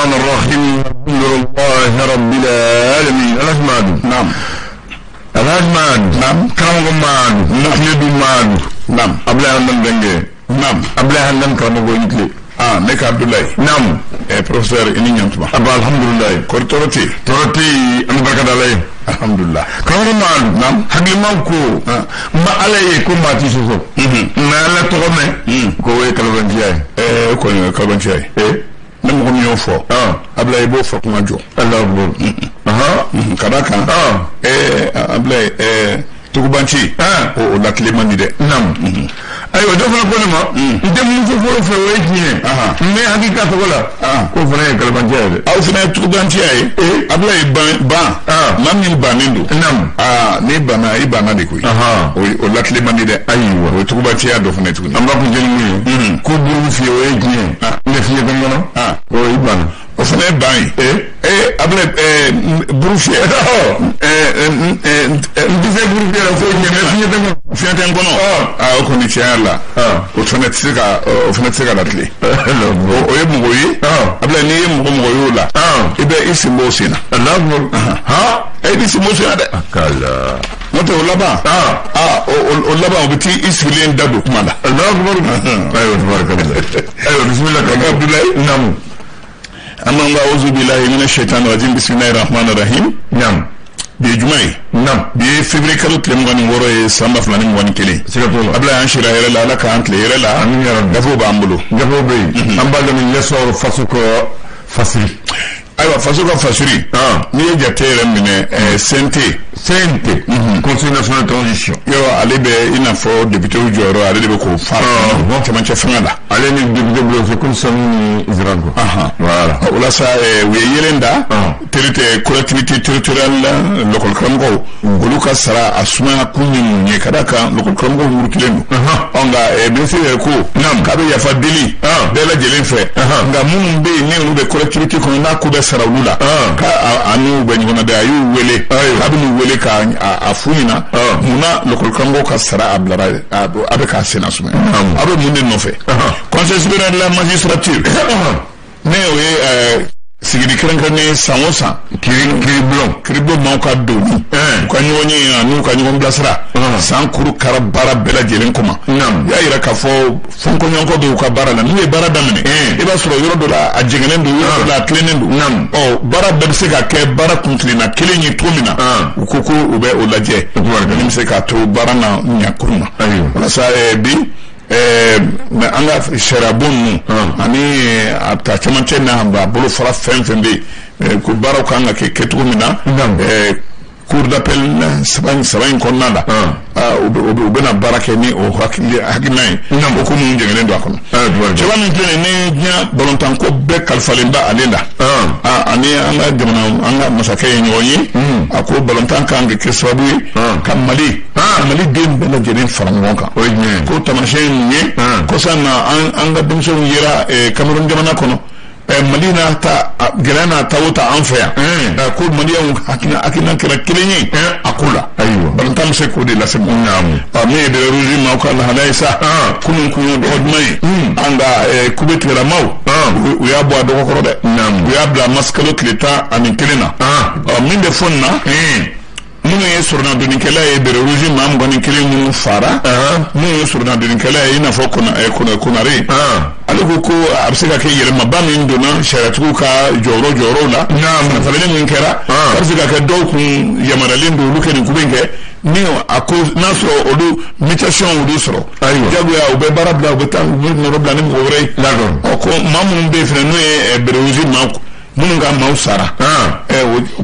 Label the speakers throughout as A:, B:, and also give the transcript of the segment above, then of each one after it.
A: الرحمن الرحيم الحمد لله رب العالمين. Alhaji Madu.
B: Naam.
A: Alhaji Madu.
B: Naam.
A: Karamɔgɔ Madu.
B: Naam.
A: Kiledu Madu.
B: Naam.
A: Ablaye Hamdan Benge.
B: Naam.
A: Ablaye Hamdan karamɔgɔ i ni tile.
B: Ah, ne ka Abdoulaye.
A: Naam.
B: Professeur, i ni ɲantuma.
A: Aba, alhamdulilayi.
B: Kɔri tɔɔrɔ tɛ yen?
A: Tɔɔrɔ tɛ yen, an bɛ barika da Ala ye.
B: Alhamdulilah.
A: Karamɔgɔ Madu.
B: Naam.
A: Hakilimaw ko n ma Ala ye ko maa t'i sɔsɔ. Nka Ala tɔgɔ mɛn ko o ye kalabanciya ye.
B: O kɔni o ye kalabanciya ye. Ne mɔgɔ min y'o fɔ, Ablaye, i b'o fɔ kuma jɔ.
A: Alahu akbar.
B: Ka d'a kan, Ablaye, tugubanci, o lakile man di dɛ.
A: Naam. Ayiwa, dɔ fana ko ne ma, n tɛ muso fɔlɔ fɛ, o ye tiɲɛ ye, n bɛ hakili tɔgɔ la, k'o fana ye kalabanciya ye dɛ.
B: Aw fana ye tugubanciya ye. Ablaye, ban maa min bannen don.
A: Naam.
B: Aa, n'i banna, i banna de koyi. O lakile man di dɛ.
A: Ayiwa.
B: O ye tugubanciya dɔ fana ye tuguni.
A: An b'a kun jɛ ni mun ye? Ko buru fiyɛ, o ye tiɲɛ ye, n bɛ fiɲɛ tɛ n kɔnɔ, o i banna.
B: O fana ye ban ye. Ablaye, buru fiyɛ.
A: N tɛ se buru fiyɛ la, foyi tiɲɛ, mɛ fiɲɛ tɛ n kɔnɔ.
B: Fiɲɛ tɛ n kɔnɔ. Aa, o kɔni, tiɲɛ yɛrɛ la, o fana tɛ se ka latilen. O ye mɔgɔ ye. Ablaye, n'i ye mɔgɔ y'o la, i bɛ i sen bɔ o sen na.
A: Alahu akbar.
B: E b'i sen bɔ o sen na dɛ.
A: Kala.
B: N'o tɛ, o laban, aa, o laban, o bɛ t'i sigilen da don kuma la.
A: Alahu akbar. Ayiwa, tabarakala. Ayiwa, bisimila
B: karamɔgɔ Abdoulaye.
A: Naamu.
B: An b'an ka auzu bilahi mina shaitani rajim, bisimilahi rahmani rahim.
A: Naam.
B: Bi ye juma ye.
A: Naam.
B: Bi ye février kalo tile 26 ye, san 2021.
A: Siga t'o la.
B: Ablaye, an sira hɛrɛ la, Ala k'an tile hɛrɛ la.
A: Amin ya Rabbi.
B: Gafew b'an bolo.
A: Gafew bɛ yen. An b'a daminɛ l'essor, faso ka fasiri.
B: Ayiwa, faso ka fasiri, n'i ye jate yɛrɛ minɛ, CNT.
A: CNT, Conseil national de transition.
B: Yɔrɔ, ale bɛ i n'a fɔ député jɔyɔrɔ, ale de bɛ k'o fa cɛmancɛ fanga la.
A: Ale ni député bolo, c'est comme sanu ni ziranko. Voilà.
B: O la sa, u ye yelen da teri collectivité territoriale la, lɔkɔli karamɔgɔw, olu ka sara a sumaya kun ye mun ye? Ka d'a kan lɔkɔli karamɔgɔw murutilen don. Ɔ, nka ministre yɛrɛ ko k'a bɛ yafa deli bɛɛ lajɛlen fɛ, nka minnu bɛ yen ni olu bɛ collectivité kɔnɔ, n'a ko bɛ sara olu la, k'a a n'u bɛ ɲɔgɔn na dɛ. A y'u wele k'a bɛ n'u wele k'a a f'u ɲɛna munna lɔkɔli karamɔgɔw ka sara a bilara, a bɛ k'a senna sumaya, a bɛ mun de nɔfɛ. Conseil supérieur de la magistrature, ne o ye sigili kɛrɛnkɛrɛnnen san o san.
A: Kiiri bulon.
B: Kiiribulon maaw ka doni, u ka ɲɔgɔn ye ani u ka ɲɔgɔn bilasira san kuru kara baara bɛɛ lajɛlen kama. I y'a yira k'a fɔ fɔnkɔɲɔgɔnkɔ bɛ u ka baara la. N'u ye baara daminɛ, i b'a sɔrɔ yɔrɔ dɔ la a jɛngɛnnen don, yɔrɔ dɔ la a tilennen don. Ɔ, baara bɛɛ bɛ se ka kɛ baara kuntilenna kelen ye cogo min na, u ko ko u bɛ o lajɛ min bɛ se k'a to baara na ɲɛ ko ma. Walasa bi, mɛ an ka sariyabon ninnu ani a ta cɛmancɛ n'a a bolo fara fɛn fɛn bɛ yen, ko baaraw kan ka kɛ kɛcogo min na, cour d'appel saba in kɔnɔna la, u bɛna baara kɛ ni o hakilina ye. O ko minnu jɛngɛnnen don a kɔnɔ, cɛba min filɛ nin ni diɲɛ balontanko bɛɛ kalifalen bɛ ale la, ani an ka jamana, an ka masakɛ ye ɲɔgɔn ye, a ko balontan kan ka kɛ sababu ye ka Mali den bɛɛ lajɛlen fara ɲɔgɔn kan.
A: O ye jumɛn ye?
B: Ko taamasiyɛn ye mun ye? Kɔsa na, an ka denmisɛnw yera Cameroun jamana kɔnɔ. Mali n'a ta gɛlɛya n'a ta o ta, an fɛ yan ko maliyɛnw hakilina kɛra kelen ye a ko la. Balontan bɛ se k'o de lase mɔgɔ ma. Min ye Béret Rouge maaw ka lahalaya ye sa, kunun kun ye dɔgɔ duman ye, an ka kube tigɛla maaw, u y'a bɔ a dɔgɔkɔrɔ dɛ, u y'a bila mars kalo tile 11 na. Min bɛ fɔ nin na, minnu ye sɔrɔnadonnikɛla ye, Béret Rouge maa 21 minnu fara, minnu ye sɔrɔnadonnikɛla ye, i n'a fɔ Konare, ale ko ko a bɛ se ka kɛ yɛlɛmaba min donna sariyatigiw ka jɔyɔrɔw la, falenni min kɛra, a bɛ se ka kɛ dɔw kun yamaruyalen don olu kɛ nin kube in kɛ, ni a ko n'a sɔrɔ olu mutation olu sɔrɔ, jagoya u bɛ baara bila, u bɛ taa u bɛ nɔrɔ bila ni mɔgɔ wɛrɛ ye. Ɔ, ko maa minnu bɛ yen fɛnɛ, n'o ye Béret Rouge maa minnu ka maaw sara,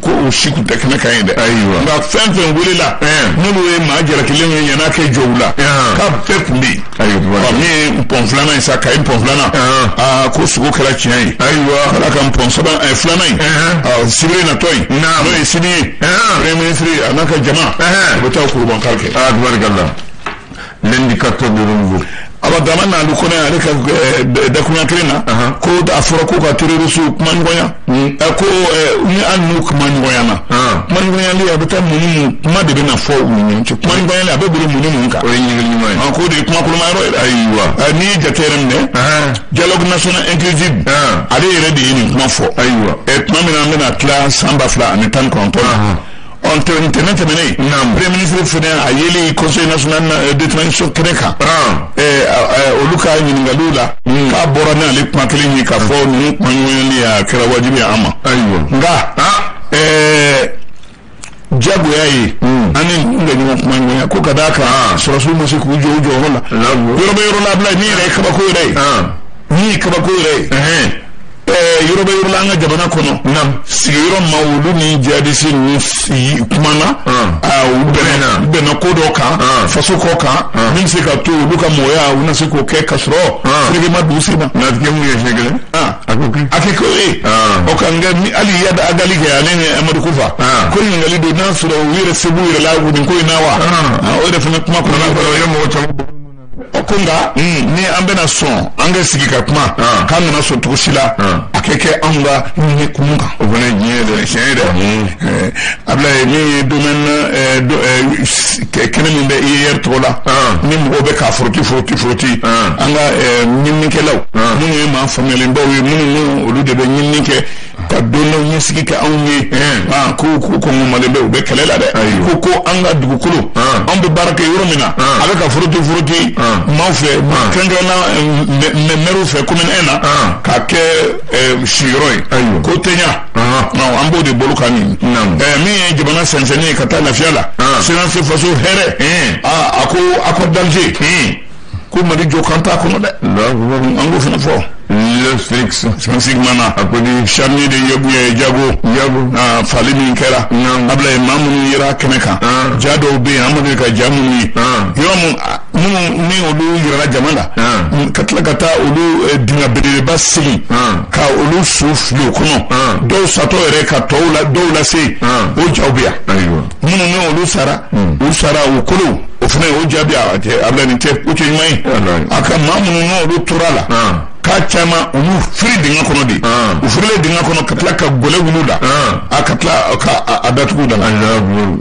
B: ko o si kun tɛ kɛnɛ kan ye dɛ. Nka fɛn fɛn welela, n'olu ye maa jalakilenw ye yann'a kɛ jɔw la, k'a bɛɛ kun bɛ yen. Min ye npɔn filanan ye sa, Kayi npɔn filanan, aa, ko sogo kɛra tiɲɛ ye. Ala ka npɔn saba filanan in, sibiri natɔ in, n'o ye sini ye, premier ministre a n'a ka jama, u bɛ taa kurubankari kɛ.
A: Ah, tabarikala. L'indicateur de renouveau. Abadama n'alu kɔnɛ ale ka dakuruɲa kelen na ko a fɔra ko ka terroriste kuma ɲɔgɔnya ko ni hali n'u kuma ɲɔgɔnya na kuma ɲɔgɔnyali a bɛ taa mun ni mun kuma de bɛna fɔ u ni ɲɔgɔn cɛ kuma ɲɔgɔnyali a bɛ boli mun ni mun kan.
B: O ye ɲininkali ɲuman ye.
A: K'o de ye kuma koloma yɔrɔ ye dɛ.
B: Ayiwa.
A: N'i ye jate yɛrɛ minɛ. Dialogue national inclusive. Ale yɛrɛ de ye nin kuma fɔ.
B: Ayiwa.
A: Tuma min na an bɛna tila san 2019 la. Ntɛnɛn tɛmɛnen. Premier ministre fana a yeli conseil national de transition kɛnɛ kan. Olu ka ɲininkaliw la. K'a bɔra n'ale kuma kelen ye k'a fɔ ninnu kuma ɲɔgɔnyali a kɛra wajibi ye an ma.
B: Ayiwa.
A: Nka. Jagoya ye an ni ninnu ka ɲɔgɔn kuma ɲɔgɔnya ko ka d'a kan sɔrɔsiw ma se k'u jɔ u jɔyɔrɔ la. Yɔrɔ bɛ yɔrɔ la abila min yɛrɛ ye kabako yɛrɛ ye. Min ye kabako yɛrɛ ye. Yɔrɔ bɛ yɔrɔ la an ka jamana kɔnɔ. Sigiyɔrɔ ma olu ni jihadisi ninnu kumana. U bɛnna ko dɔ kan. Faso kɔ kan. Min bɛ se ka to olu ka mɔgɔya u na se k'o kɛ ka sɔrɔ. Fereke ma don u sen na.
B: Latigɛ mun ye siɲɛ kelen.
A: A kɛ ko ye. O kan kɛ hali Iyad Agali kɛ ale ni Amadu Kufa. Ko ɲininkali don n'a sɔrɔ u yɛrɛ se b'u yɛrɛ la nin ko in na wa. O yɛrɛ fana kuma kɔnɔna na. Ko nka ni an bɛna sɔn an ka sigi ka kuma k'an kana sɔn cogo si la a kɛ kɛ anw ka ɲini kun kan.
B: O fana ye diɲɛ ye dɛ.
A: Tiɲɛ ye dɛ. Abulaye min ye domaine kɛnɛ min bɛ IER tɔgɔ la. Ni mɔgɔw bɛ k'a foroti foroti foroti. An ka ɲininikɛlaw. Minnu ye maa faamuyalenbaw ye minnu olu de bɛ ɲinini kɛ. Ka don dɔ ɲɛsigi kɛ anw ye. Ko kɔngɔmalen bɛ u bɛ kɛlɛ la dɛ. Ko an ka dugukolo. Anw bɛ baara kɛ yɔrɔ min na. A bɛ ka foroti foroti. Maaw fɛ kɛrɛnkɛrɛnna mɛriw fɛ commune 1 na. K'a kɛ siyɔrɔ ye. Ko tɛ ɲa. An b'o de bolo kan nin. Min ye jamana sɛnsɛnni ye ka taa lafiya la. CNC faso hɛrɛ. A ko accord d'Alger. Ko Mali jɔ kan t'a kɔnɔ dɛ. An k'o fana fɔ.
B: Le Sphinx.
A: Sphinx mana.
B: A ko di.
A: Charnier de Jago.
B: Jago.
A: Fali min kɛra. Abulaye maa minnu yera kɛnɛ kan. Ja dɔw bɛ yen an ma deli ka ja minnu ye. Yɔrɔ minnu ni olu yirala jama la. Ka tila ka taa olu dingɛ belebeleba segin. Ka olu su fili o kɔnɔ. Dɔw satɔ yɛrɛ ka tɔw la dɔw lase. O jaw bɛ yan. Minnu ni olu sara. U sara u kolo. O fana o jaabi a Abulaye nin tɛ ko cɛ ɲuman ye. A ka maa minnu n'olu tora la. K'a caman olu firi dingɛ kɔnɔ de. U firilen dingɛ kɔnɔ ka tila ka gɔlɛ wuli la. A ka tila ka a datugu da la.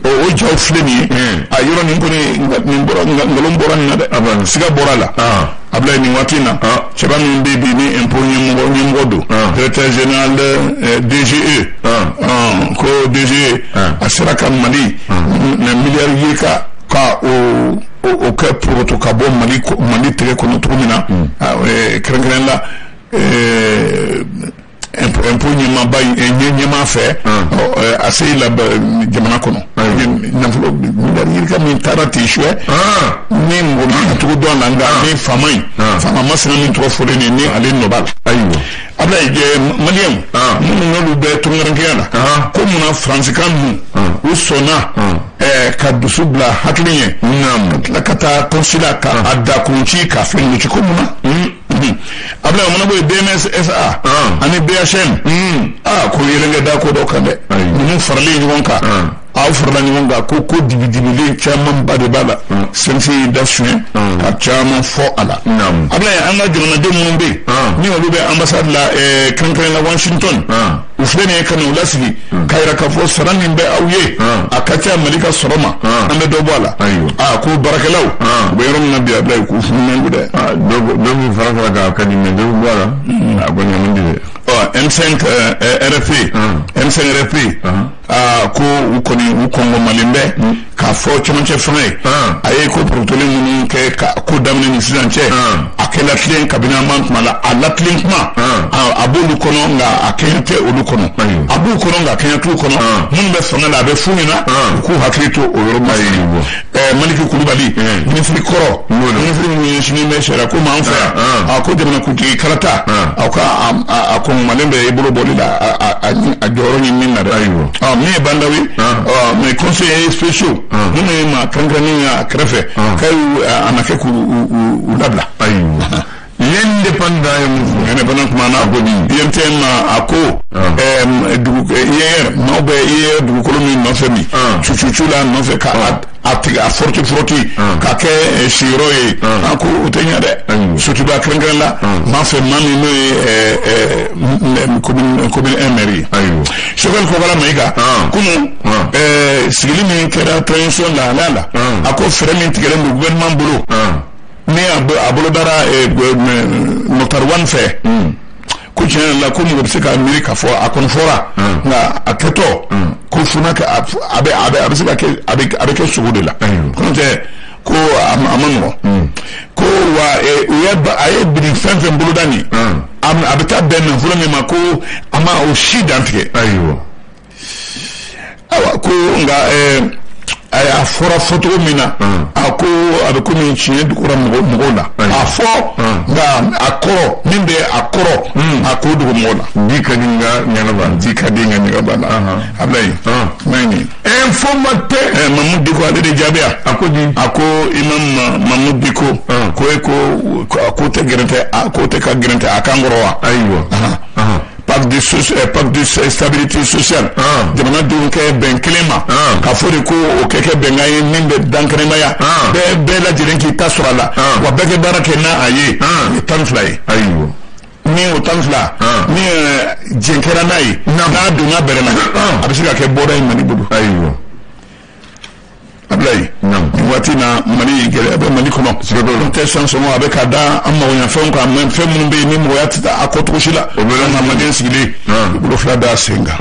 A: O jaw filɛ nin ye. A yɔrɔ nin kɔni nin bɔra nkalon bɔra nin na dɛ. Siga bɔra la. Abulaye nin waati in na. Cɛba min bɛ bi ni impôt ɲɛmɔgɔ don. Directeur général DGE. Ko DGE. A sera ka Mali miliyari yirika ka o kɛ poroto ka bɔ Mali tɛgɛ kɔnɔ cogo min na. Kɛrɛnkɛrɛn la impôt ɲɛmaaba ɲɛmaa fɛ a se la jamana kɔnɔ. Nafolo miliyari yirika min taara ten suɛ. Ni mɔgɔ min cogo dɔn la nka ni faama in faama masina min tɔgɔ fɔlen nin ni ale nɔ b'a la.
B: Ayiwa.
A: Abulaye maliyɛnw minnu n'olu bɛ tunkarankeya la. Ko munna faransikan ninnu u sɔnna ka dusu bila hakili ɲɛ. Ka tila ka taa consulat ka a da kun ci ka fɛn ninnu ci ko munna. Abulaye o mana bɔ yen BMSSA ani BHM. Ko yɛlɛnkɛ da ko dɔ kan dɛ. Ninnu faralen ɲɔgɔn kan. Aw farala ɲɔgɔn kan ko dibidibilen camanba de b'a la. CNC y'i da suɲɛ ka caman fɔ a la. Abulaye an ka jamanaden minnu bɛ yen. Ni olu bɛ ambassade la kɛrɛnkɛrɛn la Washington. U filɛ nin ye ka n'u lasigi. K'a yira k'a fɔ sara min bɛ aw ye. A ka ca Mali ka sɔrɔ ma. An bɛ dɔ bɔ a la. Ko baarakɛlaw. U bɛ yɔrɔ min na bi Abulaye k'u fununen don dɛ.
B: Dɔ b'u fara fara k'a ka di mɛ dɔ bɛ bɔ a la. A kɔni a man di dɛ.
A: M5 RFP. M5 RFP. Ko u kɔni u kɔngɔmalen bɛ k'a fɔ cɛmancɛ fanga ye. A ye ko porotolen minnu kɛ ka ko daminɛ ni sisan cɛ. A kɛ latilen kabini an b'an kuma la a latilen kuma. A b'olu kɔnɔ nka a kɛɲɛ tɛ olu kɔnɔ. A b'u kɔnɔ nka a kɛɲɛ t'u kɔnɔ. Minnu bɛ fanga la a bɛ f'u ɲɛna. U k'u hakili to o yɔrɔ ma. Maliki Kulubali. Minisiri kɔrɔ. Minisiri min ɲɛsinnen bɛ sariya ko ma an fɛ yan. A ko jamanakuntigi kalata. Aw ka a kɔngɔmalen bɛ i bolo bɔli la a jɔyɔrɔ ɲinini na dɛ. Min ye Bandaw ye. Mais conseillers spéciaux. Minnu ye maa kɛrɛnkɛrɛnnen ye a kɛrɛfɛ. K'a y'u a na kɛ k'u labila.
B: Ayiwa. L'indépendant ye mun fɔ.
A: Indépendant kuma na. UMTM a ko. Dugu IER maaw bɛ IER dugukolo min nɔfɛ bi, cucucu la nɔfɛ ka a tigɛ, a foroki foroki ka kɛ sigiyɔrɔ ye, an ko o tɛ ɲɛ dɛ. Sotuba kɛrɛnkɛrɛn la, maa fɛ maa min n'o ye commune 1 maire ye, Choguel Kokalla Maïga, kunun sigili min kɛra transition lahalaya la, a ko fɛɛrɛ min tigɛlen don gouvernement bolo, ni a bolo dara Moctar Ouane fɛ, ko tiɲɛ yɛrɛ la, ko mɔgɔ bɛ se k'a miiri k'a fɔ a kɔni fɔra, nka a kɛtɔ ko fo n'a kɛ a bɛ se ka kɛ, a bɛ kɛ sogo de la, ko n'o tɛ ko a ma nɔgɔn. Ko wa u ye a ye biri fɛn fɛn boloda nin, a bɛ taa bɛn nafolo min ma, ko a ma o si dantigɛ. Ayiwa, ko nka a fɔra fɔcogo min na, a ko a bɛ komi tiɲɛ dugura mɔgɔ mɔgɔw la, a fɔ nka a kɔrɔ min bɛ a kɔrɔ, a k'o dogo mɔgɔw la.
B: Di ka di nka ɲɛnaba.
A: Di ka di nka ɲɛnaba la. Ablaye, kuma ye nin
B: ye. Informateur.
A: Mahmoud Dicko, ale de jaabiya.
B: A ko di?
A: A ko imam Mahmoud Dicko ko e ko ko tɛ gɛrɛntɛ, a ko tɛ ka gɛrɛntɛ a kan kɔrɔ wa?
B: Ayiwa.
A: Pacte de stabilité sociale, jamanadenw kɛ bɛn kelen ma, ka fɔ de ko o kɛ bɛnkan ye min bɛ dankɛnɛmaya, bɛɛ lajɛlen k'i ta sɔrɔ a la, wa bɛɛ kɛ baara kɛ n'a a ye, o ye 12 ye. Ni o 12 ni jɛn kɛra n'a ye, n'a donna bɛrɛ la, a bɛ se ka kɛ bɔda ye Mali bolo. Ablaye, nin waati na, Mali gɛlɛya bɛ Mali kɔnɔ, n'o tɛ san sɔngɔ a bɛ ka da an magoɲɛfɛnw kan, mɛ fɛn minnu bɛ yen ni mɔgɔya tɛ taa a kɔ cogo si la, o bɛ an ka maliyɛn sigilen bolo fila da sen kan.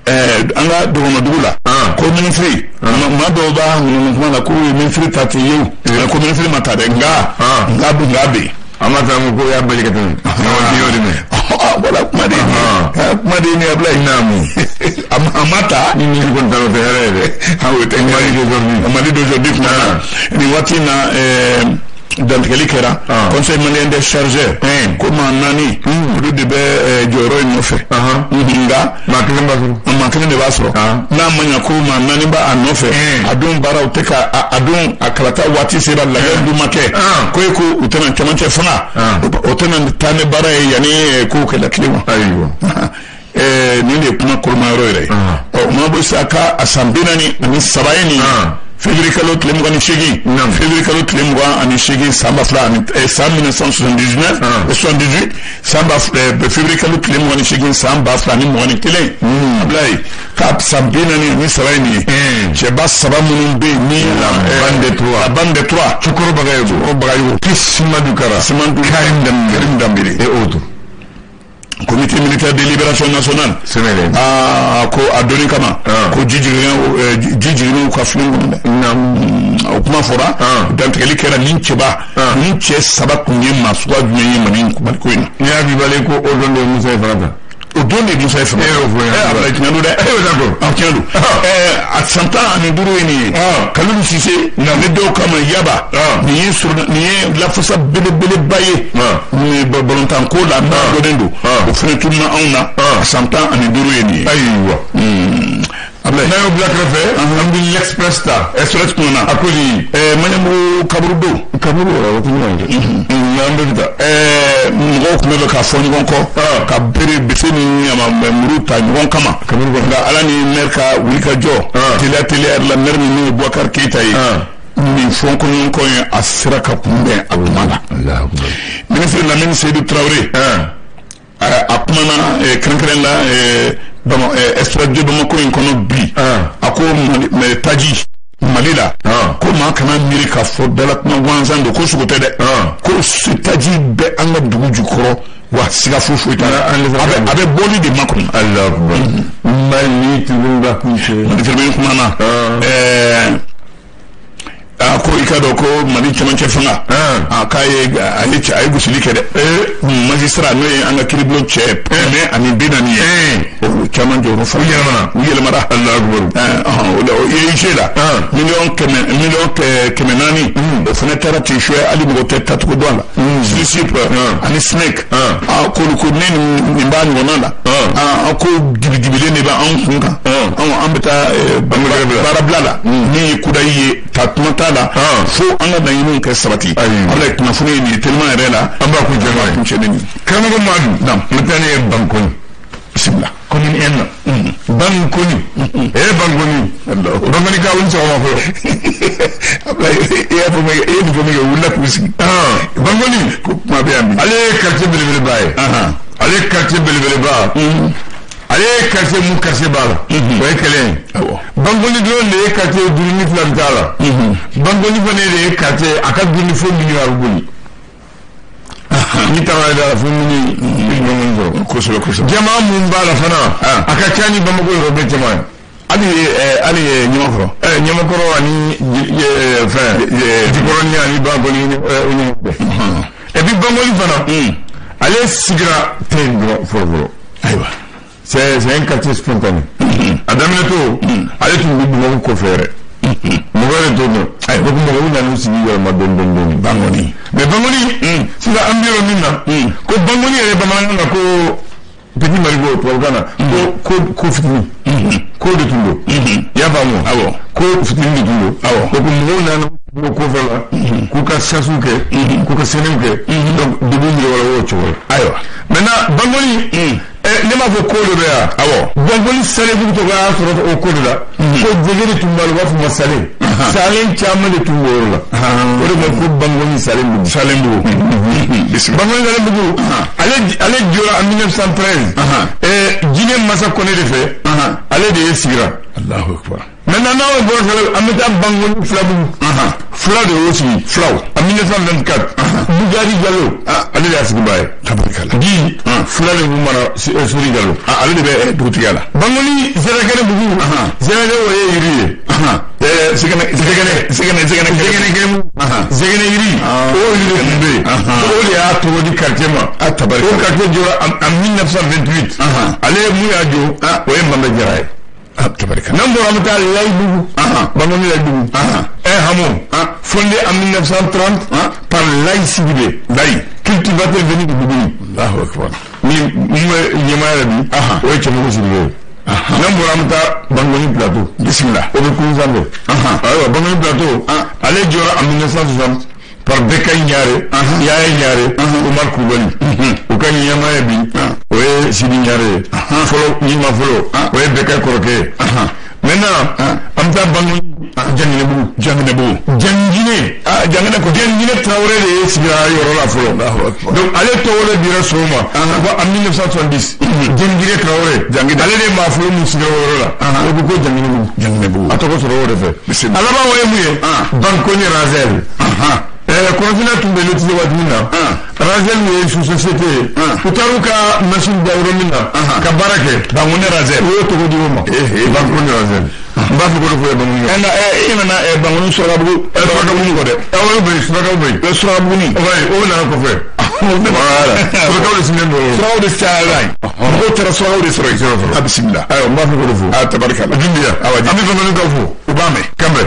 A: An ka dɔgɔnɔdugu la, ko minisiri, maa dɔw b'a ŋunuŋunu kuma la k'u ye minisiri ta ten ye, o ko minisiri ma ta dɛ, nka bɛ yen.
B: An ma taa ko y'a bali ka tɛmɛ. Y'o de mɛn.
A: Voilà, kuma de ye kuma de ye nin ye, Ablaye. A ma ta.
B: Ni minisiri kɔni taara, o tɛ hɛrɛ ye dɛ.
A: O tɛ.
B: Mali d'aujourd'hui.
A: Mali d'aujourd'hui kuma na, nin waati in na, dantigɛli kɛra Conseil malien des chargeurs, ko maa naani olu de bɛ jɔyɔrɔ in nɔfɛ, nka
B: maa kelen b'a sɔrɔ.
A: Maa kelen de b'a sɔrɔ. N'a ma ɲɛ ko maa naani b'a nɔfɛ, a dun baaraw tɛ ka a dun a kalata waati sera, lajɛ dun ma kɛ, ko e ko u tɛna cɛmancɛ fanga, o tɛna taa ni baara ye yanni kow kɛ lakile ma. Nin de ye kuma kolomayɔrɔ yɛrɛ ye. Ɔ o ma bɔ sisan k'a a san 43 ye nin ye, février kalo tile 28, février kalo tile 28, san ba fila ani san 1979, 78, san ba février kalo tile 28, san 2021, Ablaye, k'a san 43 ye nin ye, cɛba saba minnu bɛ yen ni
B: la bande des trois,
A: la bande des trois,
B: Cukuru Bagayogo,
A: Cukuru Bagayogo,
B: Simadou Kara,
A: Simadou
B: Karim Dembélé,
A: Karim Dembélé
B: et autres.
A: Comité militaire de libération nationale.
B: CMLN.
A: Aa, ko a donni kama, ko ji jiginna, ji jiginna u ka fini kɔnɔ dɛ. O kuma fɔra, dantigɛli kɛra nin cɛba nin cɛ saba kun ye maa suguya jumɛn ye Mali Mali ko in na?
B: N'i y'a bibale ko o don de Musa ye fanga ta.
A: O don de Musa ye fanga.
B: E y'o fɔ yan.
A: Ablaye, tiɲɛ don dɛ.
B: E y'o d'accord.
A: A tiɲɛ don. A san 15 ye nin ye. Kalilu Sise ni dɔw kama Yaba. Nin ye surun, nin ye lafasa belebeleba ye. Nin balontan ko la n'a dɔnnen don. O fana tununa anw na. A san 15 ye nin ye.
B: Ayiwa.
A: Ablaye.
B: N'a y'o bila kɛrɛfɛ, an bɛ l'Express ta.
A: Express kuma na.
B: A ko di?
A: Maɲanbugu kaburudo.
B: Kaburu o tɛ ɲɔgɔn kɛ. N'an bɛɛ bɛ taa.
A: Mɔgɔw tun bɛ k'a fɔ ɲɔgɔn kɔ, ka bere bese ni ɲama muru ta ɲɔgɔn kama. Nka Ala ni maire ka wuli ka jɔ. Teliya teliya yɛrɛ la, maire min n'o ye Boubacar Keita ye. Nin fɔnkɔɲɔgɔnkɔ ye, a sera ka kunbɛn a kuma la. Ministre Lamine Seydou Traoré, a kumana kɛrɛnkɛrɛn la Express de Bamako in kɔnɔ bi. A ko taji Mali la, ko maa kana miiri k'a fɔ dala kuma gansan don, ko sogo tɛ dɛ, ko taji bɛ an ka dugu jukɔrɔ, wa siga foyi foyi t'a la, a bɛ bɔli de makɔnɔ.
B: Mali Tribune kuncɛ.
A: Mali Tribune kumana. A ko i ka dɔn ko Mali cɛmancɛ fanga, a k'a ye a ye a ye gosili kɛ dɛ. Magistrat n'o ye an ka kiiribulon cɛ 140 ye, o caman jɔyɔrɔ fa.
B: U yɛlɛmana.
A: U yɛlɛmana. O IEG la, 400 miliyɔn, o fana taara ten suya, hali mɔgɔ tɛ tacogo dɔn a la. SYSUCC ani SNEC, a k'olu ko ne nin b'a ɲɔgɔnna la. An ko dibidibilen de bɛ anw kun kan, an bɛ taa baarabila la min ye kudayi ye, ta tuma t'a la fo an ka laɲiniw kɛ sabati. Ablaye, kunnafoni ye nin ye teliman yɛrɛ la.
B: An b'a kuncɛ
A: n'o ye.
B: Karamɔgɔ Madu, n bɛ taa ne ye Bankoni.
A: Bisimila.
B: Commune 1 na, Bankoni, Bankoni, Bankoni ka wuli sɔgɔma fɔlɔ.
A: Ablaye, e y'a fɔ min kɛ, e ye nin fɔ min kɛ, u wulila k'u sigi.
B: Bankoni
A: ko kuma bɛ yan bi.
B: Ale ye quartier belebeleba ye. Ale ye quartier belebeleba, ale ye quartier mun quartier b'a la, o ye kelen ye. Bankoni dɔrɔn de ye quartier 52 bɛ t'a la. Bankoni fana de ye quartier a ka dun ni fo minuit a bɛ boli. N'i taara da la fo minuit, i bɛ Bankoni sɔrɔ.
A: Kosɛbɛ, kosɛbɛ.
B: Jama mun b'a la fana, a ka ca ni Bamakɔ yɔrɔ bɛɛ caman ye.
A: Hali Ɲamakɔrɔ.
B: Ɲamakɔrɔ ani fɛn Jikɔrɔni ani Bankoni o ɲɔgɔn cɛ. Et puis Bankoni fana, ale sigira ten dɔrɔn fɔlɔ fɔlɔ.
A: Ayiwa.
B: C'est un quartier spontané. A daminɛ to, ale tun bɛ Bamakɔ kɔfɛ yɛrɛ. Mɔgɔ yɛrɛ t'o dɔn. Donc mɔgɔw nan'u sigi yɛlɛma dɔɔni dɔɔni dɔɔni.
A: Bankoni.
B: Mais Bankoni, sisan an bɛ yɔrɔ min na, ko Bankoni yɛrɛ bamanankan na ko petit marigot, tubabukan na ko ko fitinin. Ko de tun don. I y'a faamu?
A: Awɔ.
B: Ko fitinin de tun don.
A: Awɔ.
B: Donc mɔgɔw nana o kɔfɛ la k'u ka chassew kɛ, k'u ka sɛnɛw kɛ. Donc dugu yɛrɛ o cogo la.
A: Ayiwa.
B: Maintenant Bankoni, ne m'a fɔ ko dɔ bɛ yan.
A: Awɔ.
B: Bankoni Salebugu tɔgɔ y'a sɔrɔ o ko de la. Ko jɛgɛ de tun b'a la, u b'a fɔ ma salen. Salen caman de tun b'o yɔrɔ la. O de ma ko Bankoni Salenbugu.
A: Salenbugu.
B: Bankoni Salenbugu, ale jɔra en 1913. Jinɛ Masa Kɔnɛ de fɛ. Ale de ye sigira.
A: Allahu akbar.
B: Maintenant n'aw bɔra Sale, an bɛ taa Bankoni Filabugu. Fila de y'o sigi.
A: Filaw.
B: En 1924. Bugari Jalo, ale de y'a sigibaa ye.
A: Tabarikala.
B: Bi fila de b'u mara, Sori Jalo.
A: Ale de bɛ dugutigiya la.
B: Bankoni Zɛrɛkɛnɛbugu. Zɛrɛkɛnɛ o ye yiri ye.
A: Zɛgɛnɛ
B: zɛgɛnɛ
A: zɛgɛnɛ zɛgɛnɛ
B: zɛgɛnɛ zɛgɛnɛ yiri. O yiri de tun bɛ yen. O de y'a tɔgɔ di quartier ma.
A: A tabarikala.
B: O quartier jɔra en 1928. Ale mun y'a jɔ, o ye Mamɛ Jara ye.
A: Tabarikala.
B: N'an bɔra, an bɛ taa Layibugu. Bankoni Layibugu. Un hameau fondé en 1930 par Layi Sidibé.
A: Layi.
B: Cultivateur venu de Bougouni.
A: Allahu akbar.
B: Ni mun bɛ ɲɛmaaya la bi, o ye Cɛmɔgɔ Sidibe ye. N'an bɔra, an bɛ taa Bankoni Plateau.
A: Bisimila.
B: O bɛ kurun sanfɛ. Ayiwa, Bankoni Plateau, ale jɔra en 1960 par Bekayi Ɲare, Yaya Ɲare, Omar Kulubali. U ka ɲɛmaaya bi, o ye Sidi Ɲare ye. Fɔlɔ ɲɛma fɔlɔ, o ye Bekayi kɔrɔkɛ ye. Maintenant, an bɛ taa Bankoni Janginɛbugu.
A: Janginɛbugu.
B: Janginɛ.
A: Janginɛ ko.
B: Janginɛ Tarawele de ye sigira yɔrɔ la fɔlɔ. Donc ale tɔgɔ de dira so ma. Ko en 1970. Janginɛ Tarawele.
A: Janginɛ.
B: Ale de ye maa fɔlɔ mun sigira o yɔrɔ la. O ko ko Janginɛbugu.
A: Janginɛbugu.
B: A tɔgɔ sɔrɔ o de fɛ.
A: Bisimila.
B: A laban o ye mun ye? Bankoni Razel. Kɔrɔfinna tun bɛ lotise waati min na, Razel ye sous-société ye. U taar'u ka machine da yɔrɔ min na ka baara kɛ.
A: Bankoni Razel.
B: U y'o tɔgɔ di o ma. Bankoni Razel. N b'a fɔ ko de fɔ ye Bankoni.
A: E nana Bankoni Surakabugu. Surakabugu kɔ dɛ.
B: Awɔ, bɛ yen, Surakaw bɛ yen.
A: Surakabugu.
B: O nana kɔfɛ. Voilà. Surakaw de sigilen don.
A: Surakaw de cayara yen. Mɔgɔw taara surakaw de sɔrɔ yen.
B: Sɔrɔ.
A: A bisimila.
B: Ayiwa, n b'a fɔ ko de fɔ.
A: A tabarikala.
B: Dunbiya.
A: Awa,
B: an bɛ Bankonikaw fo.
A: U b'a mɛn.
B: Kanbɛ.